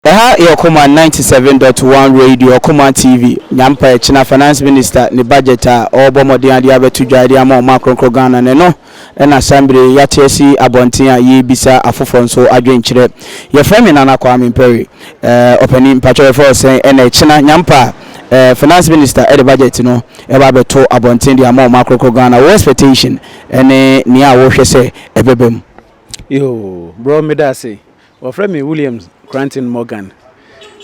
Ɛha yɛ Ɔkoman 97.1 Radio, Ɔkoman TV. Nyampa ɛkyena Finance Minister ne budget a ɔrebɔ mmɔden ade abɛto dwa de ama ɔman kronkron Ghana no, ɛno ɛna san bere yɛate asi abɔnten a yɛrebisa afoforɔ nso adwenkyerɛ. Yɛfrɛ me Nana Kwame Mpɛre. Ɔpanin, mpatwɛ, yɛfrɛ wo sɛn? Ɛna ɛkyena Nyampa Finance Minister ɛde budget no ɛba abɛto abɔnten de ama ɔman kronkron Ghana, wo expectation ɛne nea a wɔhwɛ sɛ ɛbɛba mu? Yo, bro, meda ase. Wɔfrɛ me Williams Cranton Morgan,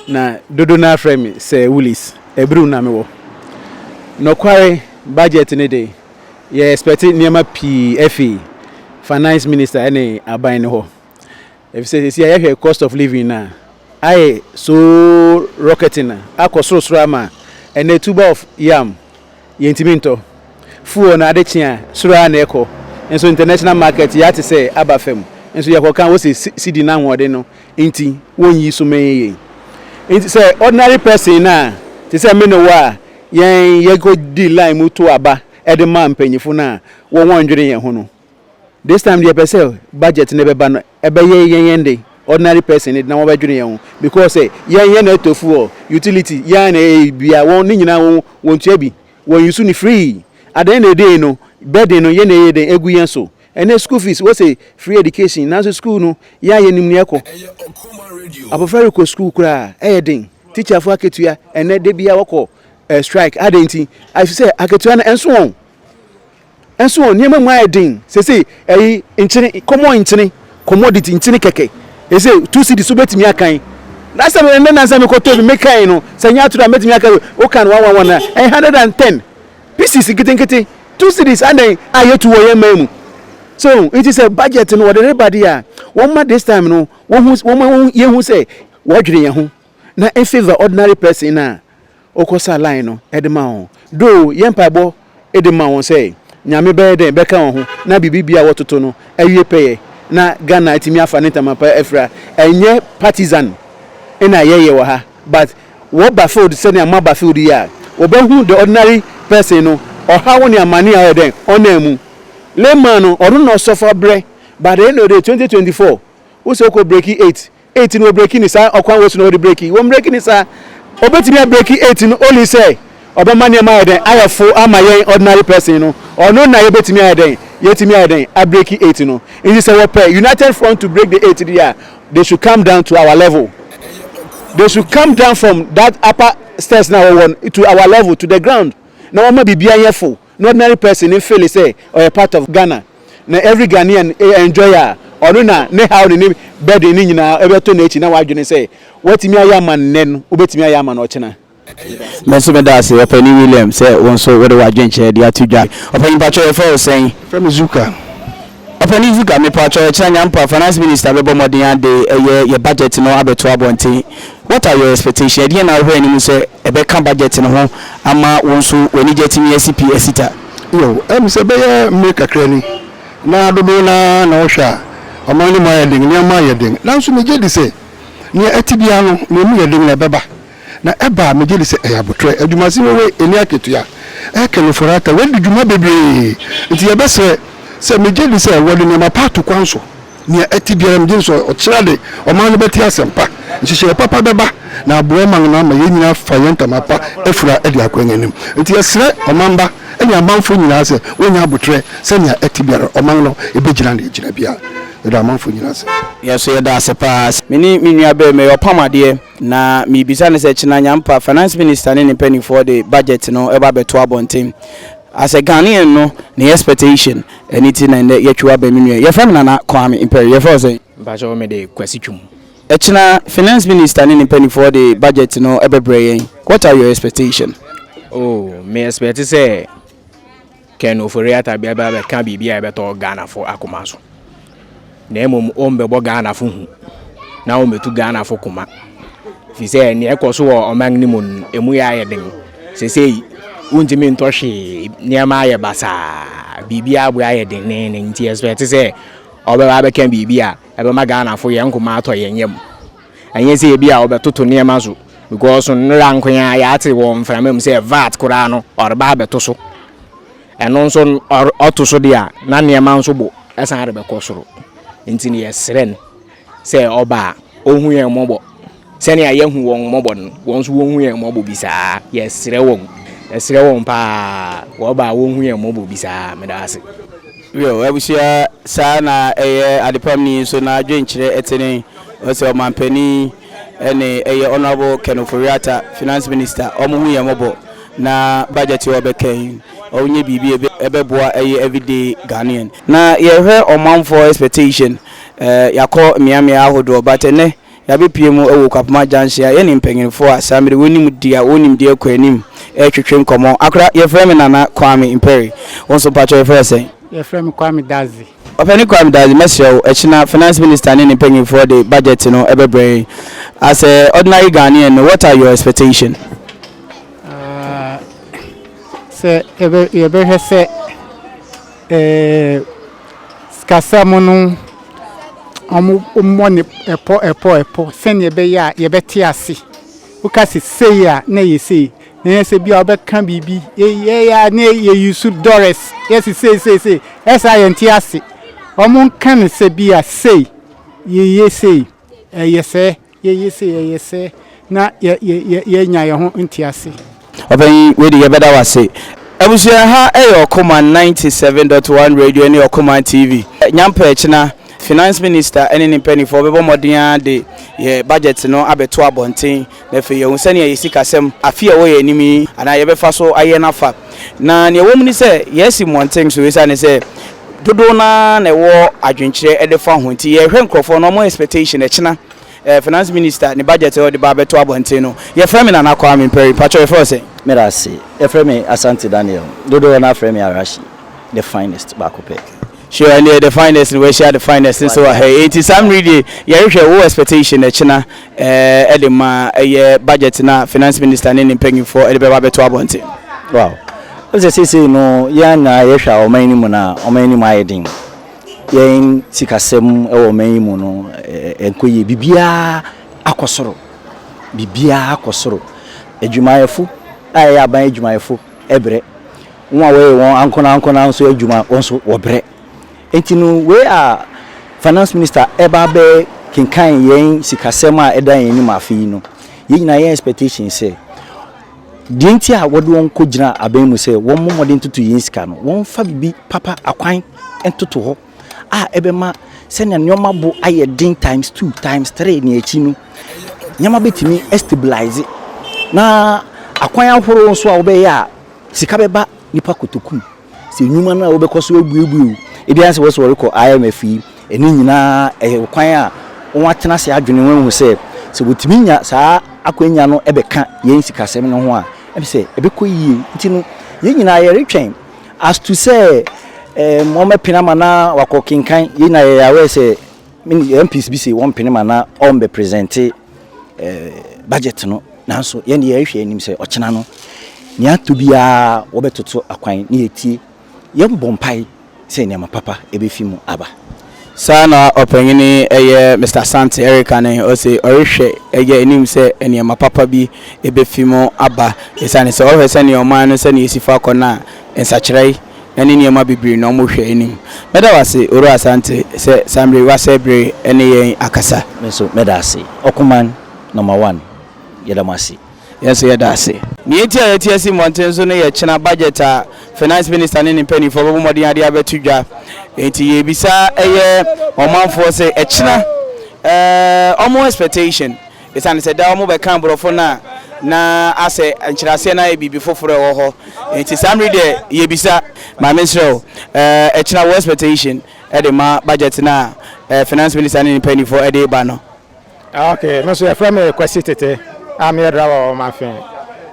na dodo no afrɛ me sɛ Willis. Ɛbiru na mewɔ nɔkware budget ne de, yɛ expect nneɛma pii afi Finance Minister ne aban ne hɔ, ɛfisɛ sɛsi a yɛhwɛ cost of living na ayɛ so rocketing na akɔ sorosoro ama ɛnɛ tuber of yam yɛntumi ntɔ. Fuel no, ade kye a, soro a na ɛkɔ. Nso international market yɛate sɛ aba fam, nso yɛkɔka wɔ sɛ cedi no ahoɔden no nti wɔnyi so mɛyɛ yɛn. Nti sɛ ordinary person na te sɛ me ne wo a yɛn yɛkɔ line mu to aba ɛde ma mpanyinfo no a wɔn dwene yɛn ho no, this time deɛ, pɛ sɛ budget no bɛba no, ɛbɛyɛ yɛn de ordinary person na wɔbɛdwene yɛn ho, because sɛ yɛn na ɛtɔ fuel, utility, yɛn na ɛyɛ bia wɔn ne nyinaa wɔn tua bi, wɔn use ne free. At the end of the day no, burden no, yɛn na ɛyɛ den egu yɛn so. Ɛnɛ school fees, wɔsɛ free education, nanso school no, yɛn a yɛnim ne ɛkɔ, abɔfra rekɔ school koraa ɛyɛ den. Teacherfo akatua, ɛnɛ de bia wɔkɔ strike ade nti afi sɛ akatua no ɛnso wɔn nneɛma mu ayɛ den. Sese ɛyi nkyene, common nkyene, commodity nkyene kɛkɛ, ese 2 cedis so bɛtumi akan. Last time ɛnɛ nansa mi kɔtɔ bi mekan no sɛ nyɛ atoro a mɛtumi aka o kan 111 na ɛyɛ 110 pieces nketenkete, 2 cedis adan a yɛtu wɔ yɛn man mu. So nti sɛ budget no wɔde reba deɛ a, wɔn ma this time no wɔn ho wɔn yɛn ho sɛ wɔdwene yɛn ho na in favour ordinary person na ɔkɔ line no ɛde ma wɔn do. Yɛn mpaebɔ ɛde ma wɔn sɛ Nyame bɛyɛ dɛn bɛka wɔn ho na biribi bi a wɔtoto no awie pɛyɛ na Ghana atumi afa ne ntama pa afira. Ɛnyɛ partisan ɛna yɛyɛ wɔ ha, but wɔba field sɛnea mo aba field yi a, wɔbɛhu the ordinary person no ɔhaw ne amane a ɔyɛ dɛn ɔnam mu. Layman no, ɔno na ɔsɔfo abrɛ. By the end of the day, 2024, wosɛ wokɔ break eight eight no, wɔ break ni saa ɔkwan wɔ so na wɔde break wɔn break ni saa. Obetumi abreak eight no only sɛ ɔbɛma nneɛma ayɛ dɛn ayɛ fo ama yɛn ordinary person no. Ɔno na yɛbɛtumi ayɛ dɛn, yɛtumi ayɛ dɛn abreak eight no. Nti sɛ wɔpɛ united front to break the eight deɛ, they should come down to our level. They should come down from that upper stairs na wɔwɔ to our level, to the ground, na wɔn ma biribi ayɛ fo na ordinary person ne feel sɛ ɔyɛ part of Ghana na every Ghanaian enjoy a ɔno na ne haw ne ne burden ne nyinaa ɛbɛtɔ n'akyi na wadwene sɛ wɔtumi ayɛ ama nnɛ no, wobɛtumi ayɛ ama no ɔkyena. Me nso meda ase, Ɔpani William, sɛ wo nso wode w'adwenkyerɛ de ato dwa. Ɔpani, mpatwɛ, yɛfrɛ wo sɛn? Frɛ me Zuka. Ɔpani Zuka, mepatwɛ, ɛkyerɛ Nyampa Finance Minister bɛbɔ mmɔden ade ɛyɛ yɛ budget no abɛto abɔnten. What are your expectation? Ɛdeɛ na wohwɛ anim sɛ ɛbɛka budget no ho ama wo nso w'ani gye atumi asi pi asita? Yo, sɛ bɛyɛ mmere kakra ni na dodoɔ naa na wohwɛ a, ɔman no mu ayɛ den, nneɛma ayɛ den, nanso megye di sɛ nea ɛte biara no, nea mu yɛ den na ɛbɛba na ɛba a, megye di sɛ ɛyɛ abotrɛ adwumase wewe ɛni akatua. Ɛkɛ no forata wadi dwuma bebree, nti yɛbɛsrɛ sɛ megye di sɛ wɔde nneɛma pa ato kwan so. Nea ɛte biara, megye di sɛ ɔkyena de ɔman no bɛte asɛmpa, nhyehyɛeɛ papa bɛba na aboa ɔman no ama yɛn nyinaa fa yɛn ntama pa afura de akɔ yɛn anim. Nti yɛsrɛ ɔman ba ne amanfoɔ nyinaa sɛ wɔnya abotrɛ. Sɛnea ɛte biara, ɔman no ɛbɛgyina ne ɛgyina biara. Yɛda amanfoɔ nyinaa sɛ Yɛ so yɛda ase paa. Me ne me nua bɛɛ mɛyɛ ɔpam adeɛ na miribisa ne sɛ kyena Nyampa Finance Minister ne ne mpanimfoɔ de budget no ɛba bɛto abɔnten, as a Ghanaian no, ne expectation ɛne ti na nnɛ yɛtwe aba. Me nua, yɛfrɛ me Nana Kwame Imperi. Yɛfrɛ wo sɛn? Mpakyɛ, me de Kwasi Twum. Ɛkyena Finance Minister ne ne mpanimfoɔ de budget no ɛbɛbrɛ yɛn. What are your expectation? Oh, me expect sɛ Ken Ofori-Atta bɛba bɛka biribi a ɛbɛtɔ Ghanafo akoma so, na mmom ɔmbɛbɔ Ghanafo hu na ɔmbɛtu Ghanafo koma, fi sɛ nea ɛkɔ so wɔ ɔman no mu no, ɛmu yɛ ayɛ den. Sesei wontumi ntɔ hwee, nneɛma ayɛ basaa, biribi aboa ayɛ denneennen, nti expect sɛ ɔbɛba bɛka biribi a ɛbɛma Ghanafo yɛn nkoma atɔ yɛn yam. Ɛnyɛ sɛ ebi a ɔbɛtoto nneɛma so, because nnora nkoa yɛate wɔ mframa mu sɛ VAT koraa no ɔreba abɛto so. Ɛno nso ɔto so deɛ a, na nneɛma nso bo ɛsan rebɛkɔ soro. Nti no yɛsrɛ no sɛ ɔba a, ɔhu yɛn mmɔbɔ. Sɛnea yɛahu wɔn mmɔbɔ no, wɔn nso wɔnhu yɛn mmɔbɔ bi saa. Yɛsrɛ wɔn, yɛsrɛ wɔn paa, wɔba a wɔnhu yɛn mmɔbɔ bi saa. Meda ase. Wiɔ, abusua, saa na ɛyɛ adepamni nso n'adwenkyerɛ tene. Ɔsɛ ɔmanpanin ne ɛyɛ Honourable Ken Ofori-Atta, Finance Minister, wɔn hu yɛn mmɔbɔ na budget a ɔbɛka yi, ɔnyɛ biribi a ɛbɛboa ɛyɛ everyday Ghanaian. Na yɛhwɛ ɔmanfoɔ expectation, yɛakɔ mmeammea ahodoɔ but ɛnnɛ Yɛabɛpue mu wɔ Kwapoma Junction a yɛne mpanyinfoɔ a saa mmerɛ wɔnim deɛ wɔnim deɛ kɔ anim retwetwe nkɔmmɔ. Akora, yɛfrɛ me Nana Kwame Mperi. Wo nso mpakyɛw yɛfrɛ wo sɛn? Yɛfrɛ me Kwame Dadzie. Ɔpanin Kwame Dadzie, mɛsrɛ wo, ɛkyena Finance Minister ne ne mpanyinfoɔ de budget no bɛbrɛ yɛn. As a ordinary Ghanaian no, what are your expectation? Ah, sɛ yɛbɛhwɛ sɛ eh, Sikasɛm no, wɔmmɔ no ɛpɔ ɛpɔ ɛpɔ sɛdeɛ ɛbɛyɛ a yɛbɛte ase. Woka sɛ sei a, na ɛyɛ sei. Na ɛnyɛ sɛ bi a wobɛka biribi, yɛyɛ a na yɛ use dollars, yɛse sei sei sei. Ɛyɛ saa a yɛnte ase. Wɔnka no sɛ bi a sei, yɛyɛ sei, ɛyɛ sɛɛ. Yɛyɛ sei, yɛyɛ sɛɛ, na yɛ, yɛ, yɛ, yɛanya yɛn ho ntease. Ɔpanyin, wei de yɛbɛda wo ase. Abusua, ha yɛ Ɔkoman 97.1 Radio ne Ɔkoman TV. Nyampɛ kyena, Finance Minister ne ne mpaninfoɔ bɛbɔ mmɔden ara de yɛ budget no abɛto abɔnten na afei yɛahu sɛnea yɛ sikasɛm afe a ɛwɔ yɛn anim yi anaa yɛbɛfa so ayɛ no afa. Na nea ɛwɔ mu ne sɛ yɛasi mmɔnten so esiane sɛ dodow no ara na ɛwɔ adwenkyerɛ de fa ho nti yɛrehwɛ nkurɔfoɔ no wɔn expectation ɛkyena eh, finance minister ne budget a ɔde ba abɛto abɔnten no. Yɛfrɛ me Nana Kwame Mperi, mpakyɛw yɛfrɛ wo sɛn? Meda ase. Yɛfrɛ me Asante Daniel. Dodoɔ no ara frɛ me Arashi, the finest baako pɛ. Sure, ɛndeɛ the finest no wahyia the finest nso wɔ ha yi. Enti saa mmere yi deɛ yɛrehwɛ wo expectation ɛkyena eh, de ma ɛyɛ budget no a finance minister ne ne mpanyinfoɔ de bɛba abɛto abɔnten. Wow. Wohu sɛ seesei no yɛn nyinaa yɛhwɛ a ɔman no mu no a, ɔman no mu ayɛ den. Yɛn sikasɛm wɔ ɔman yi mu no ɛnkɔ yie. Biribiara akɔ soro. Biribiara akɔ soro. Adwumayɛfo a ɛyɛ aban adwumayɛfo brɛ. Wɔn a wɔyɛ wɔn ankorankora nso adwuma wɔn nso wɔbrɛ. Enti no wei a finance minister ɛba abɛ kenkan yɛn sikasɛm a ɛda yɛn anim afe yi no, yɛn nyinaa yɛn expectation sɛ deɛ nti a wɔde wɔn kɔ gyina abɛn mu sɛ wɔn mmɔ mmɔden ntoto yɛn sika no, wɔmfa biribi papa akwan ntoto hɔ a ɛbɛma sɛnea nneɛma bo ayɛ den times two times three ne akyi no, nneɛma bɛtumi stabilize na akwan ahorow nso a wɔbɛyɛ a sika bɛba nipa kotoku mu. Sɛ nnwuma no a wobɛkɔ so abuebue o, ebia sɛ wɔsɛ wɔrekɔ IMF yi, ɛno nyinaa ɛyɛ kwan a wɔatena ase adwene ho ahu sɛ, sɛ wɔtumi nya saa akwanya no bɛka yɛn sikasɛm no ho a, ɛm sɛ ɛbɛkɔ yie. Nti no, yɛn nyinaa yɛretwɛn as to sɛ ɛɛm wɔbɛpene ama na wakɔ kenkan. Yɛn nyinaa yɛyɛ aware sɛ MPs bi se wɔmpene ma na ɔmbɛ presente eh, budget no. Nanso yɛn deɛ yɛhwɛ anim sɛ ɔkyena no, nea atɔ biara wɔbɛtoto akwan na yɛatie. Yɛbɔ mpae sɛ nneɛma papa bɛfi mu aba. Saa na ɔpanyin yi ɛyɛ Mister Asante ɛreka no yi, ɔse ɔrehwɛ ɛyɛ anim sɛ nneɛma papa bi ɛbɛfi mu aba ɛsiane sɛ ɔhwɛ sɛnea ɔman no sɛnea ɛsi fa kɔ no a nsakyerae ɛne nneɛma bebree na wɔhwɛ anim. Mɛda wo ase Owura Asante sɛ saa mmerɛ yi woasɛe bere ɛne yɛn akasa. Me nso mɛda ase. Ɔkoman number one yɛda mo ase. Yɛn nso yɛda ase. Nea enti a yɛte asi mmɔnten so no yɛ kyena budget a Finance Minister ne ne mpanimfoɔ bɛbɔ mmɔden ade abɛto dwa. Enti yɛrebisa ɛyɛ ɔmanfoɔ sɛ ɛkyena ɛɛ wɔn expectation. Esiane sɛ daa wɔbɛka aborɔfo no a na asɛ nkyerɛaseɛ no ayɛ biribi foforɔ ɛwɔ hɔ. Enti saa mmere deɛ yɛbisa. Maame mesrɛ wo ɛɛ ɛkyena wo expectation de ma budget no a ɛɛ Finance Minister ne ne mpanimfoɔ de reba no. Ok, me nso yɛfrɛ me Kwasi Tete a meyɛ driver wɔ Manfin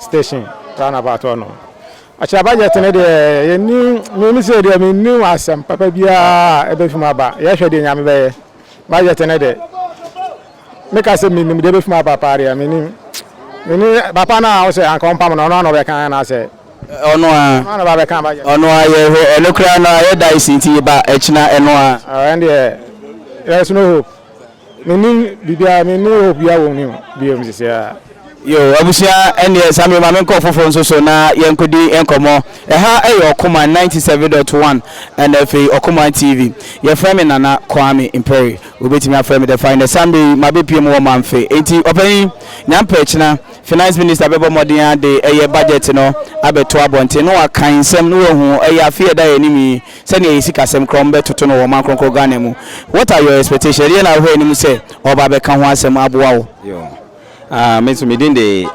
station roundabout hɔ nom. Ɔkyerɛ budget no deɛ yɛnni, me me sei deɛ menni asɛm papa biara a ɛbɛfi mu aba. Yɛhwɛ deɛ Nyame bɛyɛ. Budget no de, meka sɛ menim deɛ ɛbɛfi mu aba paa deɛ menim. Menni papa no a wo sɛ anka ɔmpam no, ɔno ara na ɔbɛka anaasɛ Ɔno a. Ɔno ara na ɔba bɛka budget. Ɔno a yɛhwɛ ɛno koraa no ayɛ dice nti ba ɛkyena ɛno a. Ɛndeɛ there is no hope. Menni biribiara, menni hope biara wɔ mu biom sisi a. Yoo abusua ɛnneɛ saa mmerɛ ma menkɔ foforɔ nso so na yɛnkɔdi nkɔmmɔ. Ɛha yɛ Ɔkoman 97.1 ɛna afei Ɔkoman TV. Yɛfrɛ me Nana Kwame Mpere. Wobɛtumi afrɛ me The Finest. Saa mmerɛ yi mabɛpue mu wɔ Mamfe. Enti ɔpanyin, Nyampɛ kyena Finance Minister bɛbɔ mmɔden ara de ɛyɛ budget no abɛto abɔnten na wakan nsɛm na wahu ɛyɛ afe a ɛda yɛn anim yi sɛnea yɛn sikasɛm koraa wɔbɛtoto no wɔ ɔman kronkron Ghana mu. What are your expectations? Ɛdeɛn na wohwɛ anim sɛ ɔreba abɛka ho asɛm aboa wo? Yo, ah, me nso me din de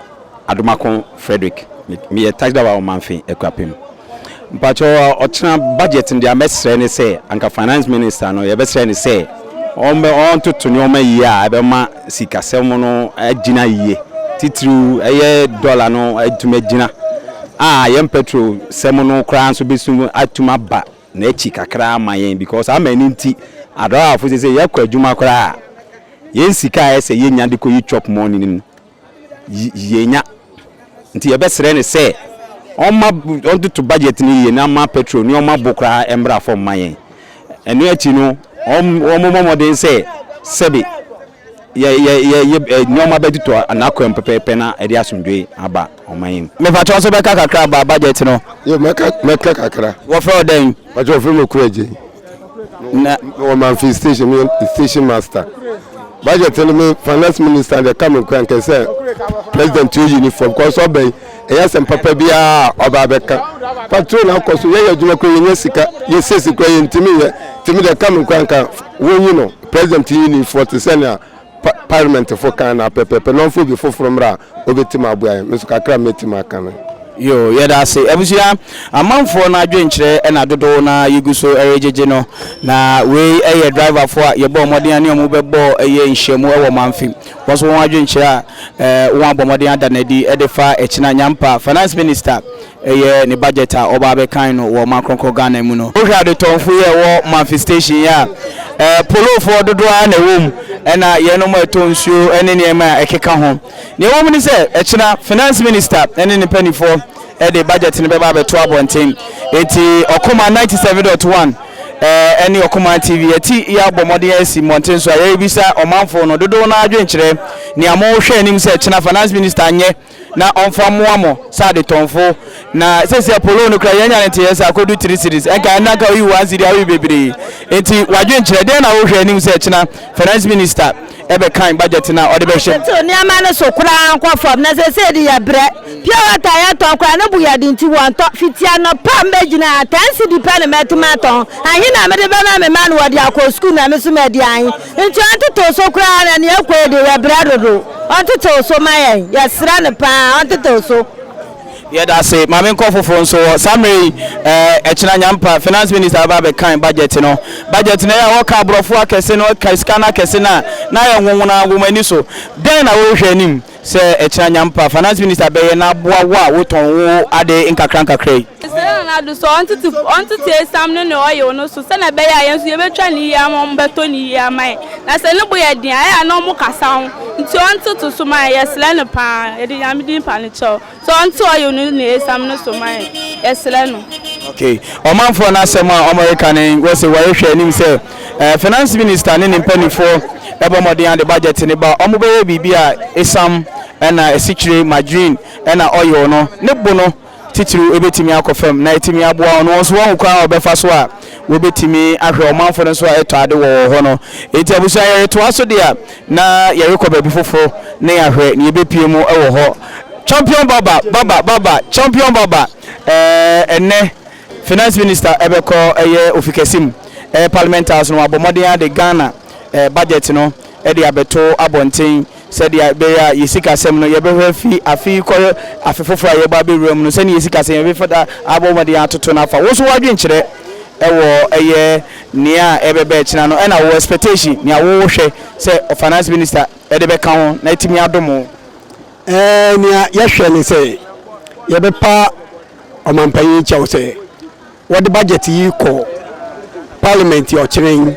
Adomako Frederick. Me meyɛ taxi driver wɔ Mamfe Akuapem. Mpakyɛw ɔkyena budget no deɛ mɛsrɛ ne sɛ anka finance minister no yɛbɛsrɛ no sɛ ɔmbɛ ɔntoto nneɛma yie a ɛbɛma sikasɛm no agyina yie titiriw ɛyɛ dollar no atumi agyina a yɛn petrol sɛm no koraa nso bɛsum atumi aba n'akyi kakra ama yɛn because ama ɛno nti adriverfo sɛ sɛ yɛkɔ adwuma koraa a yɛn sika a ɛsɛ yɛnya de kɔyi chop money no yɛnya. Nti yɛbɛsrɛ no sɛ ɔmma ɔntoto budget no yie na ama petrol nneɛma bo koraa mmra fam mma yɛn. Ɛno akyi no, wɔmmɔ mmɔden sɛ sɛbe yɛ yɛ yɛ yɛ nneɛma bɛtotɔ n'akwan mu pɛpɛɛpɛ na ɛde asomdwoe aba ɔman yi mu. Mepakyɛ wo nso bɛka kakra about budget no. Yo, mɛka mɛka kakra. Wɔfrɛ wo dɛn? Pakyɛ wɔfrɛ me Okura Adjei. Na. Mewɔ Mamfe station, meyɛ station master. Budget no me finance minister deɛ ka me nkura nkɛ sɛ president oyi ne fam because ɔbɛ yi ɛyɛ asɛm papa biara a ɔba abɛka. Patrol na akɔ so yɛyɛ adwuma kura yɛnyɛ sika yɛsɛsi kura yɛntumi yɛ tumi deɛ ka me nkura nka wɔnyi no president yi ne fɔ te sɛ nea Pa parliament fo kan na pɛpɛpɛ na ɔmfa obi foforo mmra a obetumi aboa yɛn. Me nso kakra a mɛtumi aka no. Yoo yɛda ase abusua. Amanfoɔ no adwenkyerɛ na dodow no ara yɛgu so regyegye no. Na wei yɛ driverfoɔ a yɛbɔɔ mmɔden a ne wɔn bɛbɔɔ yɛ nhyiamu wɔ Mamfe. Wɔn nso wɔn adwenkyerɛ a wɔn abɔ mmɔden ada no adi de fa Ɛkyena Nyampa Finance Minister Ɛyɛ ne budget a ɔba abɛkan no wɔ ɔman kronkron Ghana mu no. Wohwɛ adetɔnfo yi a ɛwɔ Mamfe station yi a, eh, polofoɔ dodoɔ ara na ɛwɔ mu, ɛna yɛnom a ɛtɔ nsuo ne nneɛma a ɛkeka ho. Nea ɛwɔ mu ne sɛ, ɛkyena Finance Minister ne ne mpanimfoɔ de budget no bɛba abɛto abɔnten. Enti Ɔkoma 97.1 eh, ɛne Ɔkoma TV yɛte yɛabɔ mmɔden asi mmɔnten so a yɛrebisa ɔmanfoɔ no dodoɔ no ara adwenkyerɛ nea mohwɛ anim sɛ ɛkyena Finance Minister nyɛ na ɔmfa mmoa mo sɛ adetɔnfo. Na seesei polo no kura yɛanya ne nteyɛ sɛ akodu three cedis. Ɛnka ɛnna nka oyi one cedi a oyi bebree. Enti w'adwenkyerɛ, dɛn na wohwɛ anim sɛ kyena finance minister ɛbɛkan budget no a ɔde bɛhyɛ mu? Tew nneɛma no so koraa nkɔ fam na seesei de yɛbrɛ. Pure water a yɛtɔn koraa ne bo yɛ den nti wɔntɔ. Fiti anɔpa a mebɛgyina ha, ten cedi pɛ na matumi atɔn. Ahe na mede bɛma me mma no wɔde akɔ sukuu na me nso madi ahe? Nti ɔntetew so koraa na nea ɛkɔ yi de yɛbrɛ dodo. Ɔntetew so ma yɛn. Yɛsrɛ no paa ɔntetew so. Yɛda ase. Ma menkɔ foforo nso hɔ. Saa mmerɛ yi, eh, ɛkyena Nyampa, Finance Minister bɛba abɛkan budget no. Budget no, ɛyɛ a wɔka aborɔfo akɛse no, wɔka sika no akɛse no a, na ayɛ nwonwonaa wɔ m'ani so. Dɛn na worehwɛ anim sɛ ɛkyena Nyampa, Finance Minister bɛyɛ na aboa wo a wotɔn wo ade nkakrankakra yi? Mesrɛ Nana Addo sɛ ɔntete ɔntete esiam no ne oil no so sɛnea ɛbɛyɛ a yɛn nso yɛbɛtwa no yie ama wɔbɛtɔ no yie ama yɛn. Na sɛ ne bo yɛ den a, ɛyɛ a na wɔkasa ho nti ɔntete so ma yɛn. Yɛsrɛ no pa ara, yɛde Nyame din pa no kyɛw sɛ ɔnte oil no ne esiam no so ma yɛn. Yɛsrɛ no. Ok, ɔmanfoɔ no asɛm a wɔreka no yi, wɔse wɔrehwɛ anim sɛ eh, finance minister ne ne mpaninfoɔ bɔ mmɔden ade budget no ba a, wɔbɛyɛ biribi a esiam ɛna asikyire, margarine ɛna oil no ne bo no titiriw betumi akɔ fam na atumi aboa wɔn. Wɔn nso wɔahu kwan a wɔbɛfa so a wɔbetumi ahwɛ ɔmanfo no nso a ɛtɔ ade wɔ wɔn hɔ no. Enti abusua, yɛretoa so de a, na yɛrekɔ baabi foforo na yɛahwɛ nea ebepue mu wɔ hɔ. Champion Baba, Baba, Baba, Champion Baba, ɛɛ, ɛnnɛ Finance Minister ɛbɛkɔ ɛyɛ ofikɛse mu, ɛyɛ Parliament House no, wabɔ mmɔden ade Ghana ɛɛ budget no ɛde abɛto abɔnten. Sɛdeɛ ɛbɛyɛ a yɛn sikasɛm no yɛbɛhwɛ afi afe yi kɔ afe foforɔ a yɛreba abɛwura mu no, sɛdeɛ yɛn sikasɛm yɛbɛfa da abɔ mmɔden atoto no afa. Wo nso w'adwenkyerɛ wɔ ɛyɛ nea ɛbɛba akyina no ɛna wo expectation, nea wohwɛ sɛ finance minister de bɛka ho na atumi adom wo. Ɛɛ nea yɛhwɛ ne sɛ yɛbɛpa ɔmanpanyin kyɛw sɛ wɔde budget yi kɔ parliament ɔkyena yi,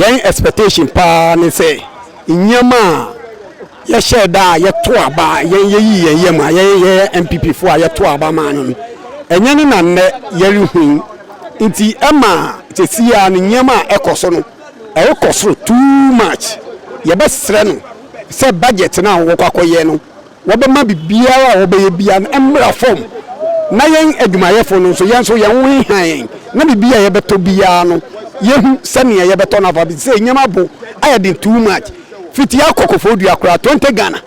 yɛn expectation paa ne sɛ nneɛma a yɛhyɛɛ da a yɛto aba yɛn yɛyi yɛn yam a yɛn yɛyɛ NPP foɔ a yɛto aba maa no no, ɛnyɛ ne na nnɛ yɛrehu yi. Nti ɛma sɛsi ara no nneɛma a ɛkɔ so no ɛrekɔ soro too much. Yɛbɛsrɛ no sɛ budget no a wɔkɔ akɔyɛ no. wɔbɛma biribiara a wɔbɛyɛ biara no mmra fam na yɛn adwumayɛfo no nso yɛn nso yɛn ho nheha yɛn na biribi a yɛbɛtɔ biara no yɛhu sɛnea yɛbɛtɔ no afa sɛ nneɛma bo ayɛ den too much fiti akɔ Koforidua koraa 20 Ghana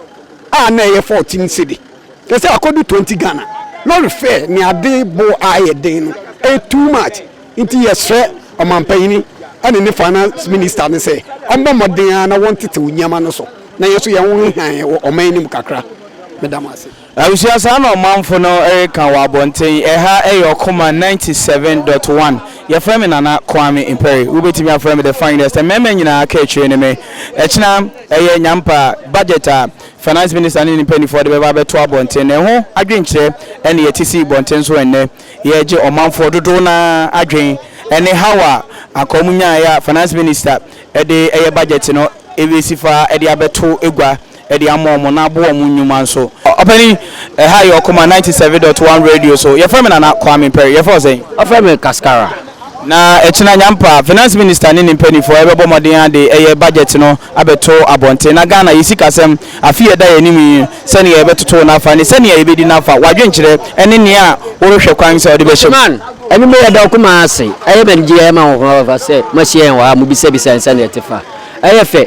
a na ɛyɛ 14 cedi kyerɛ sɛ akɔdu 20 Ghana lorry fare ne ade bo a ayɛ den no ɛyɛ too much nti yɛsrɛ ɔmampanyini ɛne ne finance minister no sɛ ɔmmɔ mmɔden ara na wɔntetew nneɛma no so na yɛn nso yɛn ho heha yɛn wɔ ɔman no mu kakra. Meda mo ase. Abusua saa na ɔmanfo no reka wɔ abɔnten. Ɛha yɛ Ɔkoma 97.1. Yɛfrɛ me Nana Kwame Mpere. Wobɛtumi afrɛ me The Finest. Mmarima nyinaa ka akyire ne me. Ɛkyena ɛyɛ Nyampa budget a Finance Minister ne ne mpanimfoɔ de bɛba abɛto abɔnten no. Ɛho adwenkyerɛ na yɛte sii bɔnten so ɛnnɛ. Yɛregye ɔmanfoɔ dodow no ara adwen ne haw a anka wɔn nyaeɛ a Finance Minister de ɛyɛ budget no bɛsi fa de abɛto gua de ama wɔn na aboa wɔn nnwuma nso. Ɔpanin, ɛha yɛ Ɔkoma 97.1 radio so. Yɛfrɛ me Nana Kwame Perry. Yɛfrɛ wo sɛn? Wɔfrɛ me Kaskara. Na ɛkyena Nyampa, Finance Minister ne ne mpaninfoɔ ɛbɛbɔ mmɔden ade ɛyɛ budget no abɛto abɔnten. Na Ghana yɛ sikasɛm afe yi ɛda yɛn anim yi, sɛdeɛ yɛbɛtoto no afa ne sɛdeɛ yɛbɛdi no afa. W'adwenkyerɛ ne nea worehwɛ kwan sɛ wode bɛhyɛ mu. Man, anwummerɛ yɛda wo koma ase. Ɛyɛ me anigyeɛ ma wo ho afa sɛ moahyia yɛn wɔ ha, mobisabisa yɛn sɛdeɛ ɛte fa. Ɛyɛ fɛ.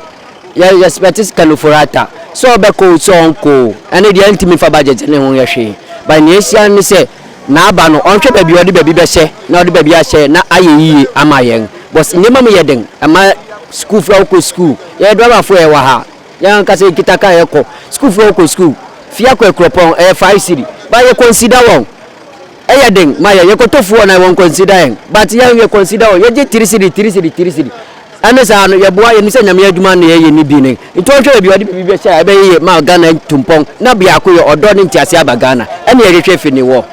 Yɛ yɛspɛte sika no forata sɛ ɔbɛkɔ o sɛ ɔnkɔ o ɛno deɛ ɛntumi mfa budget ne ho nyɛ hwee but nea ɛsia ne sɛ n'aba no ɔnhwɛ baabi ɔde baabi bɛhyɛ na ɔde baabi ahyɛ na ayɛ yie ama yɛn but nneɛma mu yɛ den ɛma sukuufoɔ a wokɔ sukuu yɛyɛ driverfoɔ yɛwɔ ha yɛn ankasa yɛkita kaa yɛkɔ sukuufoɔ wokɔ sukuu fie akɔ akuropɔn ɛyɛ 5 cedi but yɛ consider wɔn Ɛyɛ den ma yɛn, yɛkɔtɔ fuel na wɔn consider yɛn, but yɛn yɛ consider wɔn, yɛgye tiri cedi, tiri cedi, tiri cedi. Ɛne saa no yɛboa, yɛnim sɛ Nyame adwuma na yɛyɛ ne bi ne. Nti ɔnhwɛ baabi a ɔde biribi bɛhyɛ a ɛbɛyɛ yie ma Ghana atu mpɔn na biako yɛ ɔdɔ ne nteaseɛ aba Ghana. Ɛne yɛhwehwɛ fi ne wɔ.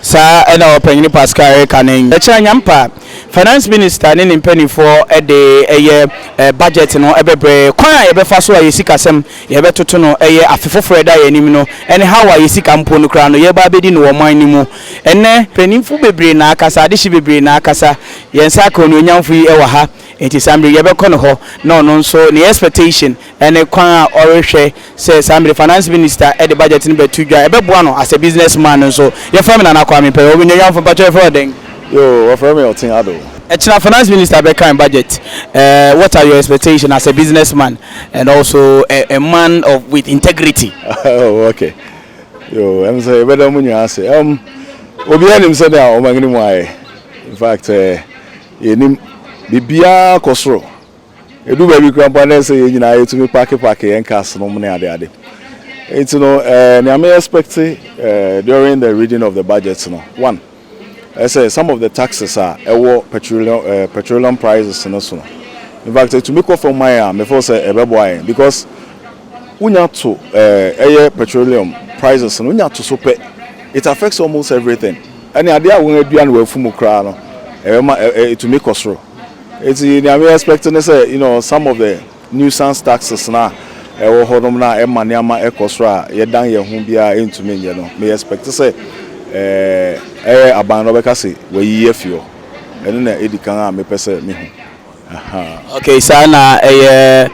Saa na Ɔpanyini Pascal reka no yi. Ɛkyerɛ Nyampa, Finance Minister ne ne mpaninfoɔ de ɛyɛ budget no bɛbrɛ kwan a yɛbɛfa so a yɛ sikasɛm yɛbɛtoto no ɛyɛ afe foforɔ a ɛda yɛn anim no ɛne how a yɛ sika mpo no koraa no yɛreba abɛdi no wɔ ɔman no mu ɛnnɛ. Mpaninfo bebree na akasa, adehye bebree na akasa, yɛn nsa aka onuonyamfo yi wɔ ha, enti saa mmerɛ yi yɛbɛkɔ ne hɔ na ɔno nso ne expectation ɛne kwan a ɔrehwɛ sɛ saa mmerɛ finance minister de budget no bɛto dwa ɛbɛboa no as a business man nso. Yɛfrɛ me Nana Kwame Pɛrɛ, onuonyamfo mpakyɛw yɛfrɛ wo dɛn? Yoo, wɔfrɛ me Ɔten Addo. Ɛkyena finance minister bɛkan budget, eh, what are your expectation as a business man? And also a, a man of with integrity. Oh, okay. Yo, I'm saying, yɛbɛda mu nyinaa ase. Obiara nim sɛnea ɔman no mu ayɛ. In fact, eh, yɛnim biribiara kɔ soro. Edu baabi koraa mpo a na ɛsɛ yɛn nyinaa yɛtumi paake paake yɛn cars no mu ne ade ade. Nti no, eh, nea me expect eh, during the reading of the budget no, one, Ɛsɛ some of the taxes a ɛwɔ petroleum eh, petroleum prices no so no. In fact, ɛtumi kɔ fam ma yɛn a, me feel sɛ ɛbɛboa yɛn because wonya to eh, ɛyɛ petroleum prices no, wonya to so pɛ, it affects almost everything. Ɛne adeɛ a wɔn adua no wɔ afu mu koraa no, ɛbɛma ɛtumi kɔ soro. Eti nea me expect ne sɛ, you know, some of the Nuisance taxes no a ɛwɔ hɔ nom no a ɛma nneɛma ɛkɔ soro a yɛdan yɛn ho biara ɛntumi nyɛ no, me expect sɛ ɛyɛ aban no ɔbɛka se wayiyi afi hɔ. Ɛno na ɛdi kan a mepɛ sɛ mehu. Ahaa. Okay, saa na ɛyɛ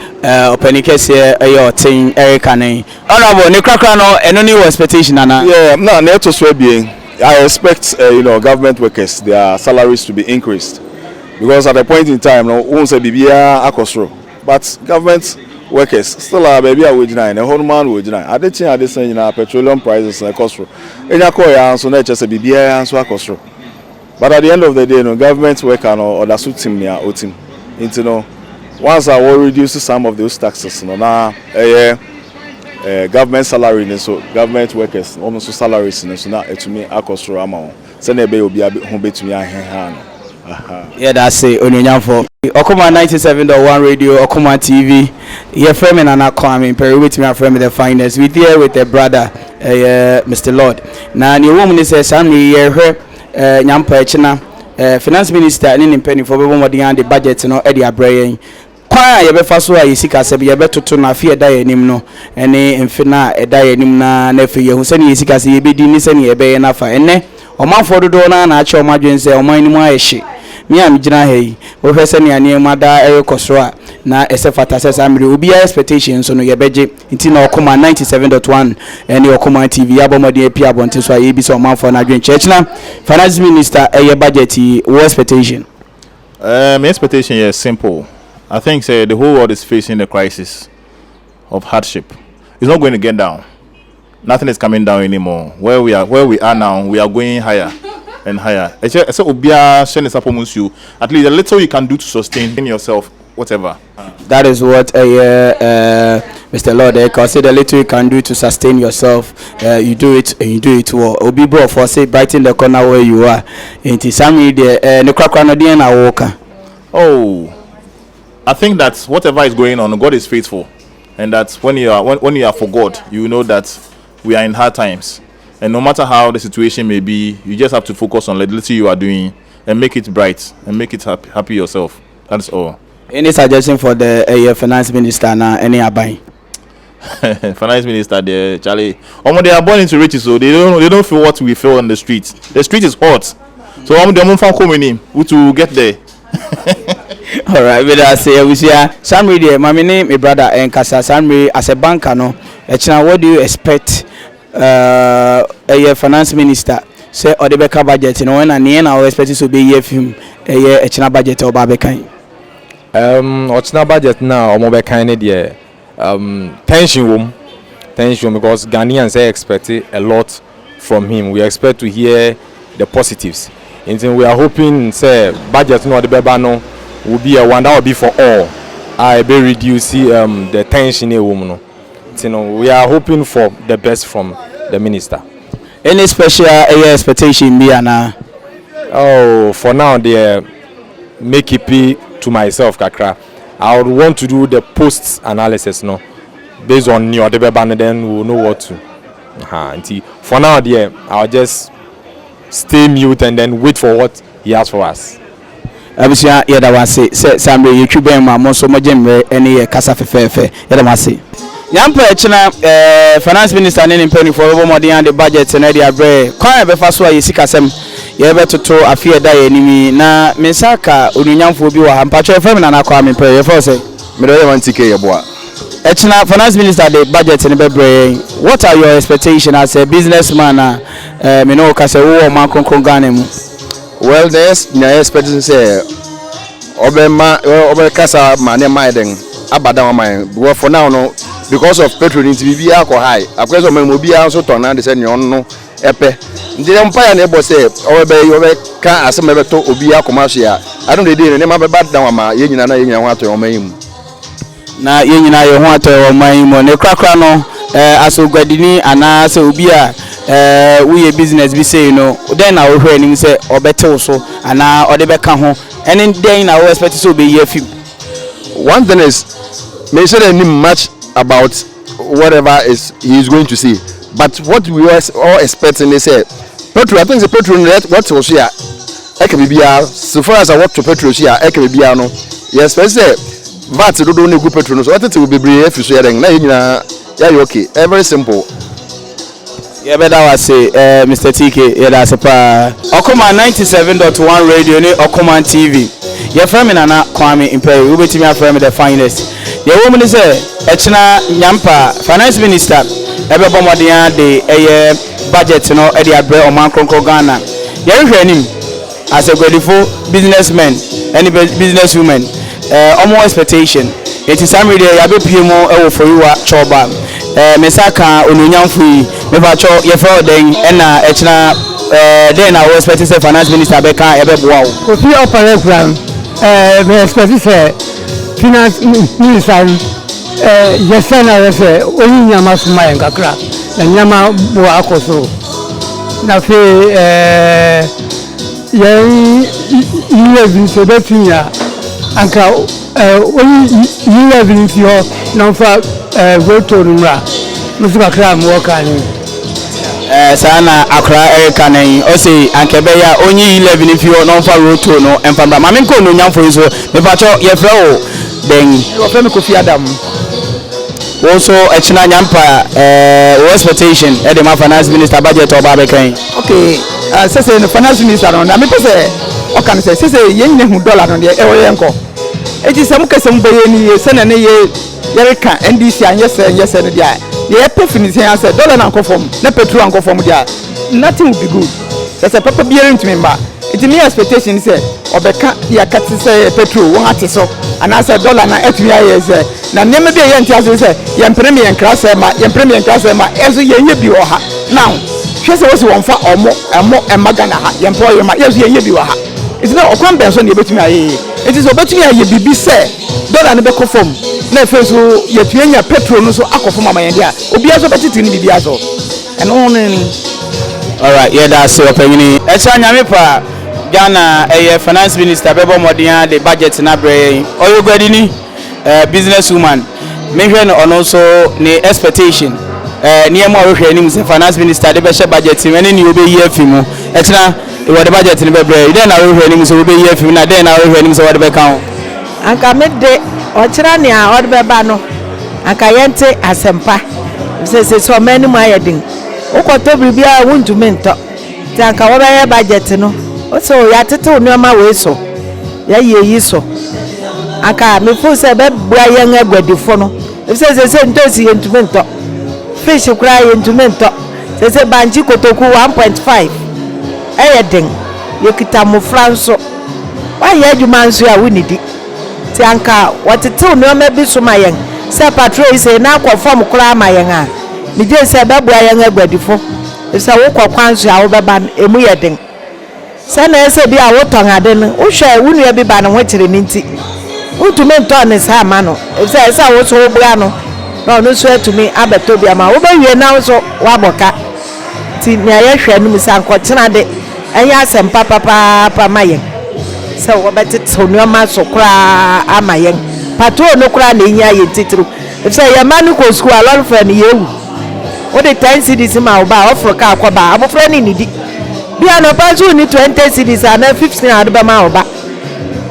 ɔpanin kɛseɛ ɛyɛ ɔten ɛreka no yi. Honourable, ne korakora no ɛno ne wo expectation anaa? Yeah, na nea ɛtɔ so abien, I expect you know, government workers their salaries to be increased. Because at a point in time no wohu sɛ biribiara akɔ soro but government workers still a baabi a wɔgyinae no ɛhɔ nom ara na wɔgyinae. Ade kye ade sa nyinaa petroleum prices no ɛkɔ soro. Ɛnya kɔeɛ ara nso na ɛkyerɛ sɛ biribiara nso akɔ soro. But at the end of the day no government worker no ɔda so tim nea ɔtim. Nti no once a wɔ reduce some of those taxes no na ɛyɛ eh, government salary no nso government workers wɔn nso salaries no nso na ɛtumi akɔ soro ama wɔn. Sɛnea ɛbɛyɛ obiara ho betumi aheha no. Ahaa. Yɛda ase onuonyamfo. Ɔkoma 97.1 Radio, Ɔkoma TV. Yɛfrɛ me Nana Kwame Mpɛrɛ, wobɛtumi afrɛ me The Finest. We here with a brother, ɛyɛ Mister Lord. Na nea ɛwɔ mu ne sɛ saa mmerɛ yi yɛrehwɛ eh, Nyampa ɛkyena eh, Finance Minister ne ne mpanimfoɔ bɛbɔ mmɔden ade budget no de abrɛ yɛn. Kwan a yɛbɛfa so a yɛn sikasɛm yɛbɛtoto no afe a ɛda yɛn anim no ne mfe no a ɛda yɛn anim no ara na afei yɛahu sɛnea yɛn sikasɛm yɛbɛdi ne sɛnea yɛbɛyɛ no afa. Ɛnnɛ, ɔmanfoɔ dodoɔ no ara na akyɛ wɔn adwene sɛ ɔman no mu ayɛ hye. Me a megyina ha yi, wohwɛ sɛnea nneɛma daa ɛrekɔ soro a, na ɛsɛ fata sɛ saa mmere obiara expectation nso no yɛbɛgye. Nti na Ɔkoma 97.1 ne Ɔkoma TV yɛabɔ mmɔden apue abɔnten so a yɛrebisa ɔmanfoɔ no adwenkyerɛ. Kyena Finance Minister ɛyɛ budget yi, wo expectation? Eh, me expectation yɛ simple. I think sɛ the whole world is facing the crisis of hardship. It's not going to get down. Nothing is coming down anymore. Where we are, where we are now, we are going higher and higher. Ɛkyɛ ɛsɛ obiara hyɛ ne sapɔ mu nsuo. At least the little you can do to sustain yourself, whatever. That is what ɛyɛ uh, Mr. Lord ɛka ɔsɛ the little you can do to sustain yourself uh, you do it and you do it well. Obi bɔ ɔfɔ say brighten the corner where you are. Nti saa mmiri deɛ ɛɛ ne korakora no deɛ na wɔka. Oh, I think that whatever is going on, God is faithful, and that when you are when, when you are for God, you know that we are in hard times, and no matter how the situation may be, you just have to focus on the little you are doing and make it bright and make it happy, happy yourself. That's all. Any suggestion for the uh, finance minister na any aban? Finance minister there, Charlie. Um, they are born into riches, so they don't feel what we feel on the street. The street is hot, so they won't to get there. Alright, meda ase abusua. Saa mmere deɛ ma me ne me brother nkasa. Saa mmere as a banker no, ɛkyena what do you expect uh, ɛyɛ finance minister sɛ ɔde bɛka budget no ɛna neɛ na wo expect sɛ ɔbɛyi afi mu ɛyɛ ɛkyena budget a ɔba abɛkan? Ɔkyena budget no a wɔbɛkan no deɛ tension wɔ mu, tension wɔ mu because Ghanaians expect a lot from him. We expect to hear the positives. Nti we are hoping sɛ budget no a ɔde bɛba no will be a one that will be for all a ɛbɛ reduce the tension a ɛwɔ mu no. Nti no we are hoping for the best from the minister. Any special ɛyɛ expectation bi anaa? Oh, for now deɛ me keep it to myself kakra. I would want to do the post analysis no based on nea ɔde bɛba no then we will know what to. Aha, nti for now deɛ I will just stay mute and then wait for what he has for us. Abusua yɛda wo ase sɛ saa mmerɛ yi yɛtwi bɛn mo a mo nso mogye mmerɛ ne yɛ kasa fɛfɛɛfɛ. Yɛda mo ase. Nyampɛ ɛkyena eh, Finance Minister ne ne mpaninfoɔ bɛbɔ mmɔden ade budget no de abrɛ yɛ. Kwan a yɛbɛfa so a yɛ sikasɛm yɛbɛtoto afe a ɛda yɛn anim yi. Na me nsa aka onuonyamfoɔ bi wɔ ha. Mpakyɛw yɛfrɛ me Nana Kwame Pɛ, yɛfrɛ wo sɛn? Mede ɔyɛ one TK Yeboah. Ɛkyena Finance Minister de budget no bɛbrɛ yɛn. What are your expectation as a business man a eh, me ne wo kasa yi, wowɔ ɔman kronkron Ghana mu? Well, nea yɛ expect ne sɛ ɔbɛma ɔbɛkasa ma nneɛma ayɛ dɛn aba down ama yɛn because for now no because of petrol nti biribiara akɔ high akɔyɛ sɛ ɔman mu obiara nso tɔn n'ade sɛ nea ɔno no ɛpɛ nti yɛn mpaeɛ na ɛbɔ sɛ ɔbɛyɛ ɔbɛka asɛm a ɛbɛtɔ obiara akoma so a adom de de no nneɛma bɛba down ama yɛn nyinaa na yɛn nyinaa ho atɔ yɛn ɔman yi mu. Na yɛn nyinaa yɛn ho atɔ yɛn wɔ ɔman yi mu. Ne korakora no, eh, as oguadini anaa sɛ obi a eh, woyɛ business bi sei no, dɛn na wohwɛ anim sɛ ɔbɛte wo so anaa ɔde bɛka ho, ɛne dɛn na wo expect sɛ ɔbɛyi afi mu? One thing is, menhyɛ da nnim much about whatever is he is going to say, but what we are all expecting ne sɛ petrol, I think sɛ petrol no wɔtew so a ɛka biribiara, so far as a wɔto petrol so a ɛka biribiara no, yɛ expect sɛ VAT dodow no egu petrol no so wɔtetew bebree afi so yɛ dɛn na yɛn nyinaa yɛayɛ okay, ɛyɛ very simple. Yɛbɛda wo ase eh, Mister TK, yɛda ase paa. Ɔkoman 97.1 Radio ne Ɔkoman TV. Yɛfrɛ me Nana Kwame Mpɛyi, wobɛtumi afrɛ me The Finest. Deɛ ɛwɔ mu ne sɛ, ɛkyena Nyampa, Finance Minister, ɛbɛbɔ mmɔden ara de ɛyɛ budget no de abrɛ ɔman kronkron Ghana. Yɛrehwɛ anim. As aguadifo, business men ɛne business women eh, ɔmo expectation. Enti saa mmere deɛ yɛabɛpue mu wɔ Foriwa Chɔba. Eh, me nsa ka onuonyamfo yi. Mepakyɛw, yɛfrɛ wo dɛn? Ɛna ɛkyena eh, dɛn na wo expect sɛ finance minister bɛka a ɛbɛboa wo? Kofi Opare Akuran, Eh, me expect sɛ finance minister no eh, yɛsrɛ no ara sɛ ɔnyi nneɛma so ma yɛn kakra na nneɛma bo akɔ soro. Na afei eh, Yɛn E-levy nso ebetumi a anka oyi E-levy no mfi hɔ na ɔmfa road no mmra. Me nso kakra a mewɔ ka ne. Ɛɛ saa na akora ɛreka no yi ɔse anka ɛbɛyɛ a ɔnyi E-levy no mfi hɔ na ɔmfa road toll no mfa mmra. Maame nkɔ onuonyamfo yi so mepakyɛw yɛfrɛ wo dɛn? Wɔfrɛ me Kofi Adam. Wo nso ɛkyena Nyampa ɛɛ wo expectation ɛde ma finance minister budget a ɔba abɛka yi. Okay, uh, sɛsɛ no finance minister no na mepɛ sɛ ɔka no sɛ sese yɛn nyina hu dɔla no deɛ ɛwɔ yɛn kɔ. Eti sɛ mo kɛ sɛ mo bɛyɛ ni yie sɛnea ne yɛ yɛreka NDC anyɛ sɛ nyɛ sɛ no deɛ a, deɛ yɛpɛ fi ne sɛn ara sɛ dɔla no ankɔ fam na petrol ankɔ fam deɛ a, nothing will be good. Kyerɛ sɛ papa biara ntumi mma. Nti me expectation ne sɛ ɔbɛka ne yɛaka te sɛ petrol wɔn ate so anaasɛ dɔla no atumi ayɛ sɛ na nneɛma bi a yɛnte ase ne sɛ yɛmpene me yɛnkra sɛ ma yɛmpene me yɛnkra sɛ ma ɛnso yɛnyɛ bi wɔ ha. Now hwɛ sɛ wɔsi wɔmfa ɔmo ɛmo ɛmma Ghana ha yɛmpɛ ɔyɛ ma yɛn nso yɛnyɛ bi wɔ ha. Nti na ɔkwan bɛn so na yɛbɛtumi ayɛ yie? Nti sɛ ɔbɛtumi ayɛ biribi sɛ dɔla no bɛkɔ fam na afei nso yɛatumi anya petrol no nso akɔ fam ama yɛn deɛ a, obiara nso bɛtete ne biribiara so. Ɛno ne ni. Alright, yɛda ase ɔpanyini. Ɛkyɛ Nyame pɛ a, Ghana ɛyɛ finance minister bɛbɔ mmɔden ara de budget no abrɛ yɛn. Ɔyɛ oguadini. Eh, business woman. Mehwɛ no ɔno nso ne expectation. Eh, nneɛma a ɔhwehwɛ anim sɛ finance minister de bɛhyɛ budget mu ɛne nea ɔbɛyi afi mu. Ɛkyena wɔde budget no bɛbrɛ yi. Dɛn na wohwehwɛ anim sɛ wɔbɛyi afi mu na dɛn na wohwehwɛ anim sɛ wɔde bɛka ho? Anka me de, ɔkyena nea ɔde bɛba no, anka yɛnte asɛmpa. Efisɛ seesei ɔman no mu ayɛ den. Wokɔtɔ biribiara a, wuntumi ntɔ. Nti anka wɔbɛyɛ budget no ose o yɛatetew nneɛma wei so, yɛayi eyi so. Anka me feel sɛ ɛbɛboa yɛn aguadifo no efisɛ seesei ntoosi yɛntumi ntɔ, fish koraa yɛntumi ntɔ. Seesei bankye kotoku 1.5 ɛyɛ den. Yɛkita mmofra nso. Woanyɛ adwuma nso a wunnidi. Nti anka wɔtetew nneɛma bi so ma yɛn sɛ patrol yi sei na akɔ fam koraa ma yɛn a, migye di sɛ ɛbɛboa yɛn aguadifo. Efisɛ wokɔ kwan so a wobɛba no, emu yɛ den. Sɛnea ɛsɛ bi a wotɔn ade no, wohwɛ wo nua bi ba ne ho kyere no nti, wuntumi ntɔn ne saa mma no, efisɛ ɛsɛ sɛ wo nso woboa no na ɔno nso atumi abɛtɔ bi ama wo. Wubewie na wo nso woabɔ ka. Enti nea yɛhwɛ no mu sɛ ankɔkyena de, ɛnyɛ asɛmpa papaapa ma yɛn sɛ wɔbɛtetew nneɛma so koraa ama yɛn. Patrol no koraa na ehia yɛn titiriw, efisɛ yɛn mma no kɔ sukuu a, lɔre fare no yɛrewu. Wode ten cedis ma wo ba a, ɔforo kaa kɔ ba a, abofra no nnidi. Bi anɔpa nso wonni 20 cedis anaa 15 a wode bɛma wo ba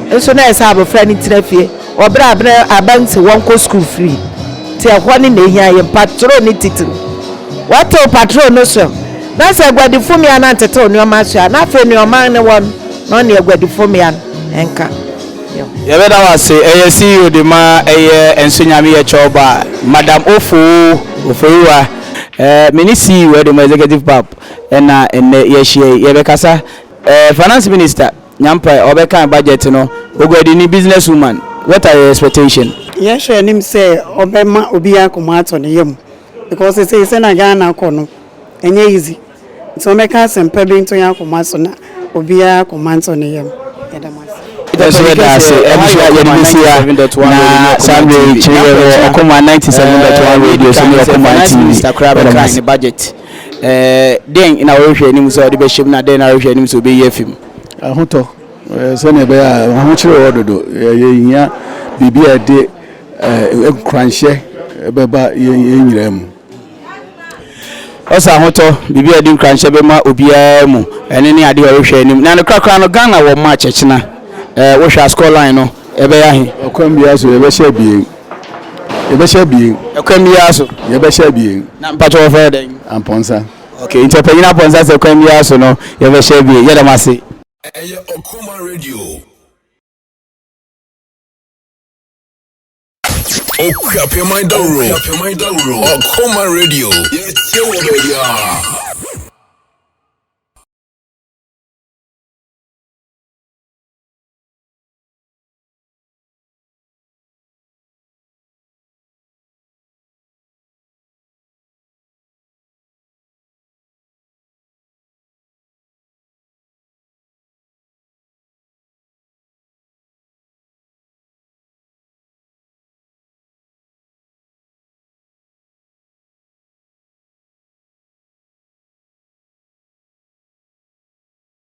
nso na ɛsɛ sɛ abofra no tena fie wɔ bere a bere aban se wɔnkɔ sukuu free. Nti ɛhɔ no na ehia yɛn, patrol no titiriw. Wɔtew patrol no so na sɛ aguadifo mmea no antetew nneɛma so a, na afei nea ɔman no wɔ no na ɔne aguadifo mmea no nka. Yɛbɛda wo ase. Ɛyɛ CEO de ma ɛyɛ Nso Nyame Yɛ Kyɛw Ba, Madam Ofoo Oforiwa. Eh, me ne CEO de ma Executive Pub ɛna ɛnnɛ yɛahyia yi. Yɛbɛkasa. Eh, Finance Minister Nyampɛ ɔbɛkan budget no, Oguadini, business woman, what are your expectation? Yɛhwɛ anim sɛ ɔbɛma obiara akoma atɔ ne yam because sesei sɛnea Ghana kɔ no ɛnyɛ easy. Nti wɔmmɛka asɛmpa bi nto yɛn akoma so na obiara akoma ntɔ ne yam. Yɛda mo ase. Yɛn nso yɛda ase. Abusua yɛde bɛsi ha na saa mmerɛ yi kyerɛ yɛ wɔ Ɔkoma 97.1 radio so ne Ɔkoma TV. Yɛda mo ase. Budget dɛn na wɔrehwɛ anim sɛ ɔde bɛhyɛ mu na dɛn na wɔrehwɛ anim sɛ ɔbɛyi afi mu? Ahotɔ, sɛnea ɛbɛyɛ a ahokyere wɔ hɔ dodo, yɛhia biribi a ɛde nkuranhyɛ bɛba yɛn nyinaa mu. Ɔsɛ ahotɔ, biribi a ɛde nkuranhyɛ bɛma obiara mu, ɛno ne adeɛ a ɔrehwɛ anim. Na no korakora no, Ghana wɔ match ɛkyena. Ɛɛ wohwɛ a score line no, ɛbɛyɛ ahe? Ɔkwan biara so yɛbɛhyɛ abien. Yɛbɛhyɛ abien. Ɛkwan biara so. Yɛbɛhyɛ abien. Na mpakyɛ wɔfrɛ dɛn? Ampɔnsa. Okay, nti ɔpanyin Ampɔnsa sɛ kwan biara so no yɛbɛhyɛ abien. Yɛda mo ase. Ɛyɛ Ɔkoma Radio. Okuapeman Dawuro. Ɔkoma Radio. Yɛtie wɔ baabiara.